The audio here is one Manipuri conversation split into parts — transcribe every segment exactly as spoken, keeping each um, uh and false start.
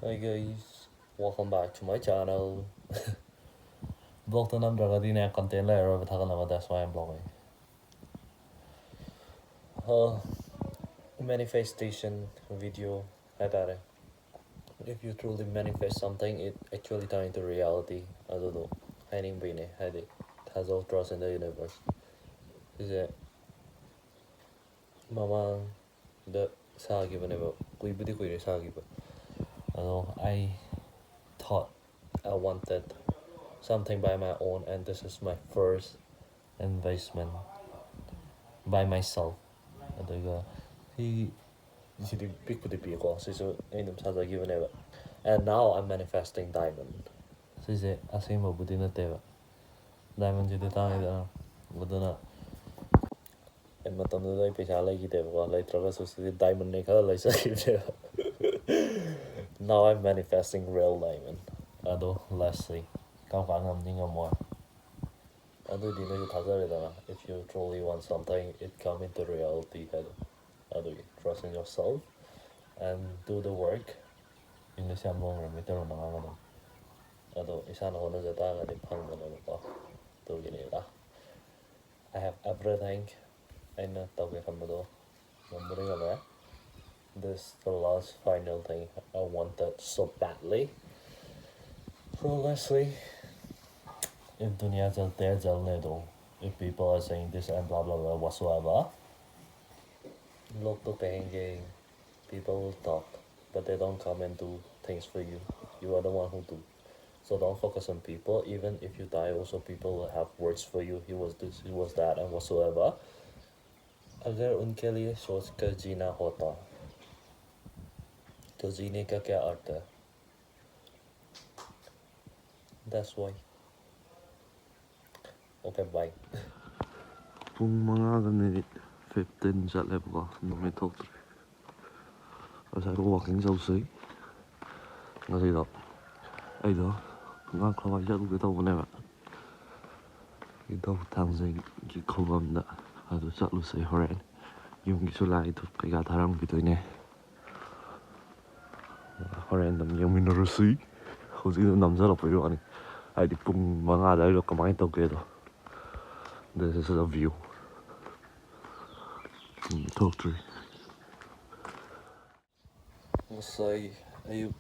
Hey guys, welcome back to my channel. Vlogꯇ ꯅꯝꯗ꯭ꯔꯒꯗꯤꯅꯦ, content ꯂꯩꯔꯔꯣꯏꯕ ꯊꯥꯒꯠꯅꯕ, that's why I'm vlogging. Uh, manifestation video ꯍꯥꯏꯇꯥꯔꯦ. If you truly manifest something, it actually turn into reality. ꯑꯗꯨꯗꯣ ꯍꯥꯏꯅꯤꯡꯕꯩꯅꯦ, ꯍꯥꯏꯗꯤ ꯊꯥꯖꯧ, trust in the universe. ꯁꯤꯁꯦ ꯃꯃꯥꯡꯗ ꯁꯥꯈꯤꯕꯅꯦꯕ, ꯀꯨꯏꯕꯨꯗꯤ ꯀꯨꯏꯔꯦ ꯁꯥꯈꯤꯕ꯫ ꯑꯗꯣ I thought I wanted something by my own, and this is my first investment by myself. ꯑꯗꯨꯒ ꯁꯤ, ꯁꯤꯗꯤ ꯄꯤꯛꯄꯨꯗꯤ ꯄꯤꯀꯣ, ꯁꯤꯁꯨ ꯑꯩ ꯑꯗꯨꯝ ꯁꯥꯖꯈꯤꯕꯅꯦꯕ꯫ And now I'm manifesting diamond. ꯁꯤꯁꯦ ꯑꯁꯦꯡꯕꯕꯨꯗꯤ ꯅꯠꯇꯦꯕ, diamondꯁꯤꯗꯤ ꯇꯥꯡꯉꯤꯗꯅ꯫ ꯑꯗꯨꯅ ꯑꯩ ꯃꯇꯝꯗꯨꯗ ꯑꯩ ꯄꯩꯁꯥ ꯂꯩꯈꯤꯗꯦꯕꯀꯣ, ꯂꯩꯇ꯭ꯔꯒꯁꯨ ꯁꯤꯗꯤ diamondꯅꯦ ꯈꯜꯂ ꯂꯩꯖꯈꯤꯕꯅꯦꯕ꯫ Now I'm manifesting real diamond. ꯑꯗꯣ let's see, ꯀꯔꯝ ꯀꯥꯟ ꯉꯝꯅꯤ ꯉꯝꯃꯣꯏ꯫ ꯑꯗꯨꯗꯤ ꯅꯣꯏꯁꯨ ꯊꯥꯖꯔꯦꯗꯅ, if you truly want something, it come into reality ꯍꯥꯏꯗꯣ꯫ ꯑꯗꯨꯒꯤ trust in yourself and do the work. English ꯌꯥꯝ ꯂꯣꯟꯈ꯭ꯔꯦ, ꯃꯩꯇꯩꯂꯣꯟꯗ ꯉꯥꯡꯒꯗꯕꯅꯤ꯫ ꯑꯗꯣ ꯏꯁꯥꯅ ꯍꯣꯠꯅꯖ ꯇꯥꯔꯒꯗꯤ ꯐꯪꯕꯅꯦꯕꯀꯣ꯫ ꯑꯗꯨꯒꯤꯅꯤꯗ꯫ I have everything. ꯑꯩꯅ ꯇꯧꯒꯦ ꯈꯟꯕꯗꯣ ꯉꯝꯕꯨꯗꯤ ꯉꯝꯃꯦ꯫ This the last final thing I wanted so badly. So let's see. If दुनिया जलते हैं जलने दो, if people are saying this and blah blah blah whatsoever, लोग तो कहेंगे, people will talk, but they don't come and do things for you. You are the one who do. So don't focus on people. Even if you die, also people will have words for you. He was this, he was that, and whatsoever. अगर उनके लिए सोच कर जीना होता, तो जीने का क्या अर्थ है? That's why. Okay, bye. ꯄꯨꯡ ꯃꯉꯥꯒ minute fifteen ꯆꯠꯂꯦꯕꯀꯣ, ꯅꯨꯃꯤꯠ ꯊꯣꯛꯇ꯭ꯔꯤ꯫ ꯉꯁꯥꯏ walking ꯆꯧꯁꯤ꯫ ꯉꯁꯤꯗꯣ ꯑꯩꯗꯣ ꯉꯥ ꯈ꯭ꯋꯥꯏ ꯆꯠꯂꯨꯒꯦ ꯇꯧꯕꯅꯦꯕ꯫ ꯏꯙꯧ ꯊꯥꯡꯖꯩꯒꯤ ꯈꯨꯕꯝꯗ꯫ ꯑꯗꯨ ꯆꯠꯂꯨꯁꯦ ꯍꯣꯔꯦꯟ꯫ ꯌꯨꯝꯒꯤꯁꯨ ꯂꯥꯏ ꯙꯨꯞ ꯀꯩꯀꯥ ꯊꯥꯔꯝꯈꯤꯗꯣꯏꯅꯦ꯫ ꯍꯣꯔꯦꯟ ꯑꯗꯨꯝ ꯌꯦꯡꯃꯤꯟꯅꯔꯁꯤ꯫ ꯍꯧꯖꯤꯛ ꯑꯗꯨꯝ ꯅꯝꯖꯜꯂꯛꯄꯒꯤ ꯋꯥꯅꯤ, ꯍꯥꯏꯗꯤ ꯄꯨꯡ ꯃꯉꯥ ꯑꯗꯨꯋꯥꯏꯗꯣ ꯀꯃꯥꯏꯅ ꯇꯧꯒꯦꯗꯣ꯫ This is the view. ꯎꯝ, ꯊꯣꯛꯇ꯭ꯔꯤ꯫ ꯉꯁꯥꯏ ꯑꯌꯨꯛ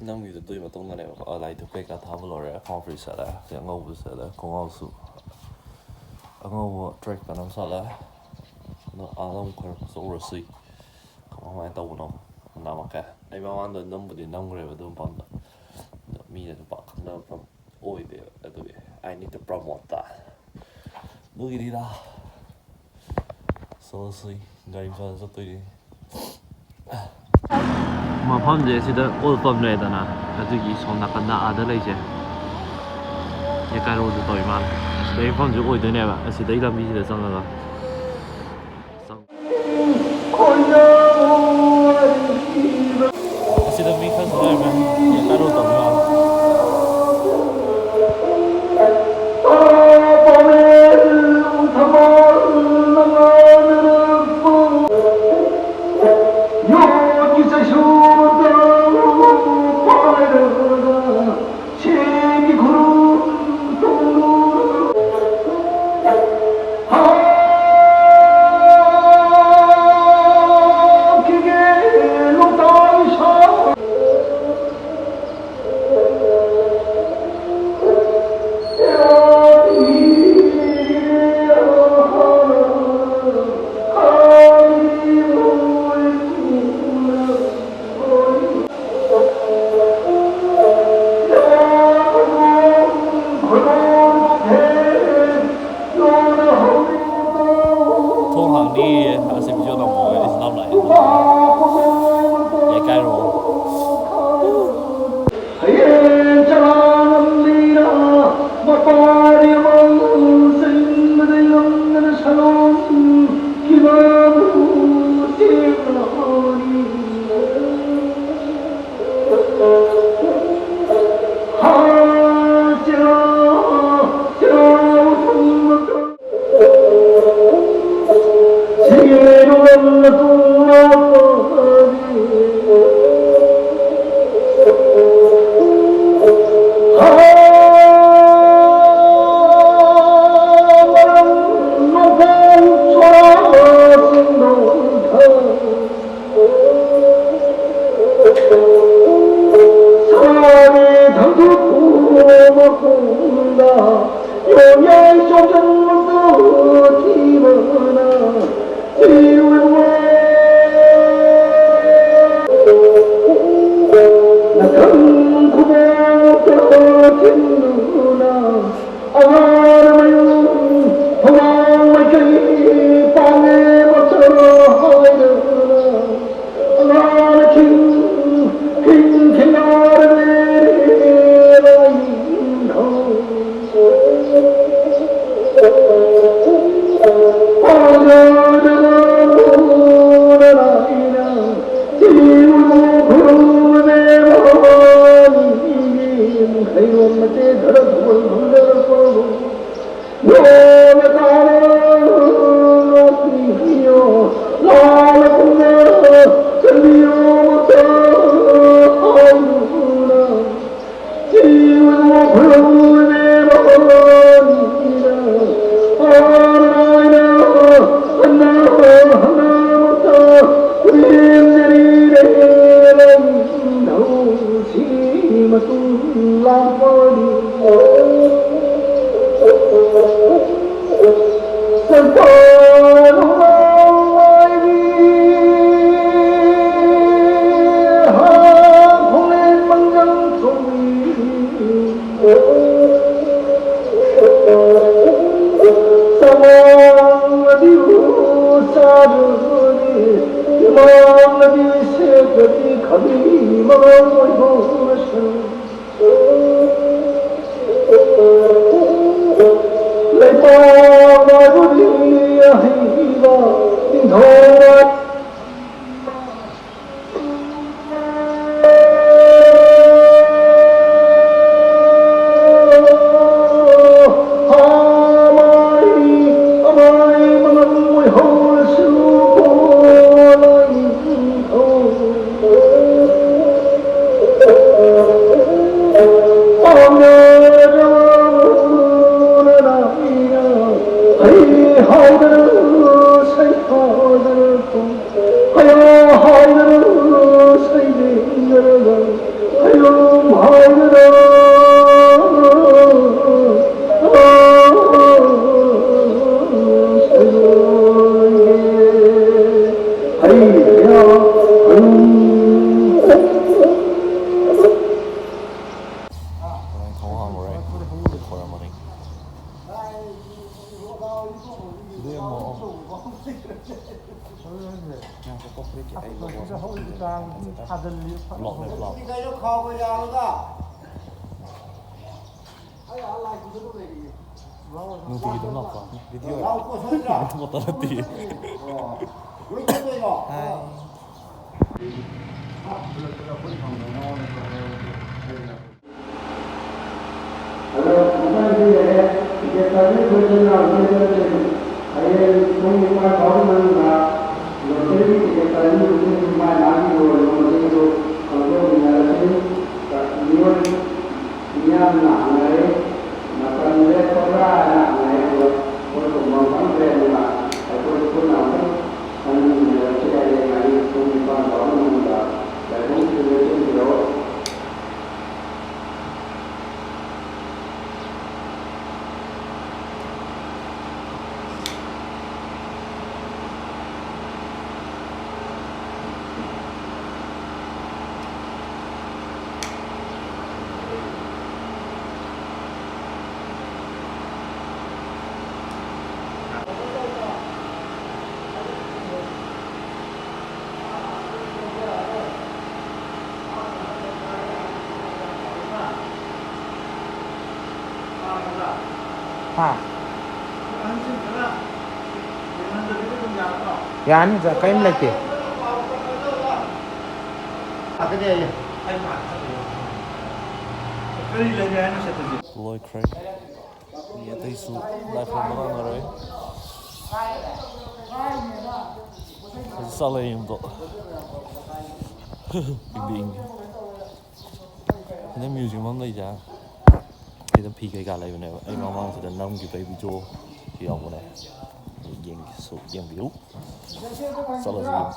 ꯅꯝꯈꯤꯕꯗꯨꯒꯤ ꯃꯇꯨꯡꯗꯅꯦꯕꯀꯣ, ꯂꯥꯏ ꯙꯨꯞ ꯀꯩꯀꯥ ꯊꯥꯕ ꯂꯣꯏꯔꯦ, ꯈꯣꯡꯒ꯭ꯔꯥꯎ ꯐꯨꯔꯤꯠ ꯁꯦꯠꯂꯦ, ꯁꯤ ꯑꯉꯧꯕ ꯁꯦꯠꯂꯦ, ꯈꯣꯡꯒ꯭ꯔꯥꯎꯁꯨ ꯑꯉꯧꯕ track pant ꯑꯃ ꯁꯦꯠꯂꯦ꯫ ꯑꯗꯣ ꯑꯥꯗ ꯑꯃꯨꯛ ꯈꯔ ꯆꯠꯂꯨꯔꯁꯤ, ꯀꯃꯥꯏ ꯀꯃꯥꯏꯅ ꯇꯧꯕꯅꯣ ꯅꯝꯃꯛꯀꯦ꯫ ꯑꯩ ꯃꯃꯥꯡꯗ ꯅꯝꯕꯨꯗꯤ ꯅꯝꯈ꯭ꯔꯦꯕ ꯑꯗꯨ ꯃꯐꯝꯗꯣ, ꯑꯗꯣ ꯃꯤꯅꯁꯨ ꯄꯥꯛ ꯈꯪꯅꯕ ꯃꯐꯝ ꯑꯣꯏꯗꯦꯕ, ꯑꯗꯨꯒꯤ I need to promote that. ꯑꯗꯨꯒꯤꯅꯤꯗ꯫ ꯆꯠꯂꯁꯤ, ꯒꯥꯔꯤ ꯃꯆꯥꯗ ꯆꯠꯇꯣꯏꯅꯤ꯫ ꯃꯐꯝꯁꯦ ꯁꯤꯗ ꯑꯣꯜ ꯄꯝ ꯂꯩꯔꯦꯗꯅ, ꯑꯗꯨꯒꯤ ꯁꯣꯝ ꯅꯥꯀꯟꯗ ꯑꯥꯗ ꯂꯩꯁꯦ ꯌꯦꯀꯥꯏꯔꯣꯁꯨ ꯇꯧꯏ ꯃꯥꯜꯂꯦ꯫ ꯁꯤꯗꯩ ꯃꯐꯝꯁꯦ ꯑꯣꯏꯗꯣꯏꯅꯦꯕ, ꯑꯁꯤꯗꯩ ꯂꯝꯕꯤꯁꯤꯗ ꯆꯪꯉꯒ꯫ ꯑꯁꯤꯗ ꯃꯤ ꯈꯔꯁꯨ ꯂꯩꯔꯝꯃꯦ꯫ ꯌꯦꯀꯥꯏꯔꯣ ꯇꯧꯕ ꯃꯥꯜꯂꯦ꯫ ꯈꯪ ꯈꯨꯕꯣꯛꯇ ꯊꯤꯟꯗꯨꯅ ꯑꯉꯥꯡ ꯃꯌꯨꯝ ꯍꯨꯃꯥꯡ ꯃꯥꯏꯀꯩ ꯄꯥꯡꯉꯦ ꯃꯆꯥ ꯍꯥꯏꯗꯨꯅ ꯑꯉꯥꯡ ꯈꯤꯡ ꯈꯤꯡ ꯈꯤꯡꯅꯔꯦ ꯂꯥꯏꯅꯤꯡꯊꯧ꯫ ꯆꯃꯥꯡꯅꯗꯤ ꯎ ꯆꯥꯔꯨꯅꯤ, ꯏꯃꯥꯡꯅꯗꯤ ꯁꯦꯠꯀꯅꯤ ꯈꯜꯂꯤ ꯃꯉꯥꯡ ꯑꯣꯏꯕꯁꯨ꯫ ꯂꯩꯄꯥꯛ ꯅꯥꯏꯕꯗꯤ ꯑꯍꯩꯕ ꯅꯤꯡꯊꯧ ꯕ꯭ꯂꯣꯒꯅꯦ, ꯕ꯭ꯂꯣꯒ꯫ ꯅꯨꯡꯇꯤꯒꯤ ꯑꯗꯨꯝ ꯂꯥꯛꯄ ꯚꯤꯗꯤꯑꯣ꯫ ꯑꯗꯨꯃꯛꯇ ꯅꯠꯇꯦ꯫ ꯑꯗꯣ ꯃꯊꯪꯗꯤ ꯂꯩꯔꯦ, ꯇꯤꯀꯦꯠ ꯀꯛꯄꯤꯔꯤꯕ ꯏꯆꯤꯜ ꯏꯅꯥꯎ ꯏꯆꯦꯁꯤꯡ, ꯍꯌꯦꯡ ꯄꯨꯡ ꯅꯤꯄꯥꯟ ꯐꯥꯎꯕ ꯃꯅꯨꯡꯗ ꯂꯣꯇꯔꯤꯒꯤ ꯇꯤꯀꯦꯠ ꯀꯛꯄꯤꯔꯤꯕꯁꯤꯡ ꯃꯥꯏ ꯃꯥꯒꯤ ꯂꯣꯏꯔꯕ ꯃꯇꯦꯡꯗꯨ ꯈꯪꯗꯣꯛꯃꯤꯟꯅꯔꯁꯤ꯫ ꯃꯤꯑꯣꯏ ꯃꯤꯌꯥꯝꯅ ꯍꯪꯅꯔꯦ, ꯃꯇꯝ ꯂꯦꯞꯄꯕ꯭ꯔꯥ ꯍꯥꯏꯅ ꯍꯪꯅꯔꯦ, ꯑꯗꯨꯒ ꯑꯩꯈꯣꯏ ꯈꯨꯝꯐꯝ ꯈꯪꯗ꯭ꯔꯦ꯫ ꯑꯗꯨꯅ ꯑꯩꯈꯣꯏ ꯄꯨꯟꯅ ꯑꯃꯨꯛ ꯈꯟꯃꯤꯟꯅꯔꯁꯤ꯫ ꯍꯌꯦꯡ ꯑꯌꯨꯛ ꯄꯨꯡ ꯅꯤꯄꯥꯟ ꯐꯥꯎꯕ ꯃꯅꯨꯡꯗ ꯂꯥꯏꯕꯨꯡꯁꯤꯗ ꯂꯦꯞꯁꯤꯟꯕꯤꯔꯛꯑꯣ꯫ ꯍꯥ? ꯌꯥꯅꯤꯗ, ꯀꯔꯤꯝ ꯂꯩꯇꯦ꯫ ꯂꯣꯏꯈ꯭ꯔꯦ꯫ ꯃꯤ ꯑꯇꯩꯁꯨ ꯂꯥꯏ ꯈꯨꯔꯨꯝꯕ ꯂꯥꯛꯅꯔꯦ꯫ ꯍꯧꯖꯤꯛ ꯆꯥꯛ ꯂꯩ ꯌꯨꯝꯗꯣ꯫ ꯏꯪꯗꯤ ꯏꯪꯉꯤ꯫ ꯁꯤꯗ ꯃ꯭ꯌꯨꯖꯤꯌꯝ ꯑꯃ ꯂꯩꯖꯥ꯫ ꯁꯤꯗ ꯐꯤ ꯀꯩꯀꯥ ꯂꯩꯕꯅꯦꯕ꯫ ꯑꯩ ꯃꯃꯥꯡꯁꯤꯗ ꯅꯝꯈꯤꯕꯩ ꯚꯤꯗꯤꯑꯣ ꯌꯥꯎꯕꯅꯦ꯫ ꯌꯦꯡꯒꯦꯁꯨ ꯌꯦꯡꯕꯤꯌꯨ꯫ ꯆꯠꯂꯁꯤ ꯌꯨꯝ꯫